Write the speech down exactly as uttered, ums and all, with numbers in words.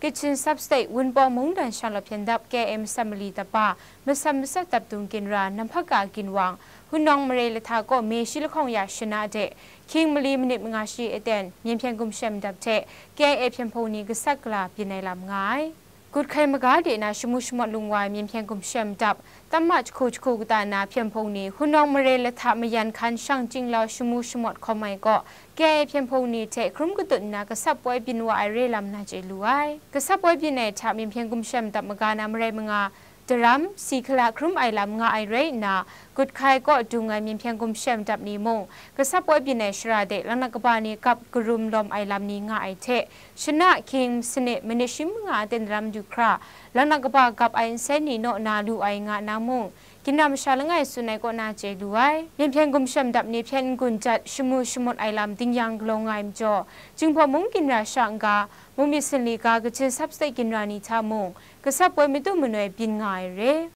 Kachin Sub-State Wunpawng mungdan sha lawp hpyen dap K I A masam mali dap ba, masam matsat dap dung ginra Namhpaka Ginwang, Hunawng mare lahta kaw Meshi lahkawng ya shana de, hkying mali manit manga shi aten, Myen hpyen gumshem dap hte K I A hpyen hpung ni gasat gala byin ai lam nga ai. Gut hkai maga de na shamu shamawt lung wa ai Myen hpyen gumshem dap, tamma jahku jahku kata na hpyen hpung ni, Hunawng mare lahta mayan hkan shang chyinglau shamu shamawt hkawm ai kaw, K I A hpyen hpung ni hte hkrum katut nna gasat poi byin wa ai re lam na chye lu ai. Gasat poi byin ai hta Myen hpyen gumshem dap maga na marai manga, daram, si hkala hkrum ai lam nga ai rai nna, gut hkai kaw dung ai Myen hpyen gumshem dap ni mung, gasat poi byin ai shara de laknak kaba ni gap karum lawm ai lam ni nga ai hte, shana, hkying, sanit, manit shi manga aten daram du hkra, laknak kaba gap ai nsen ni naw na lu ai nga na mung, ginra masha langai tsun ai kaw na chye lu ai. Myen hpyen gumshem dap ni hpyen n-gun jat shamu shamawt ai lam ding yang galaw nga ai majaw, Jinghpaw mung ginra sha n-ga, mung myit sinli ga Kachin Sub-State ginra ni hta mung, gasat poi matu manoi byin nga ai re.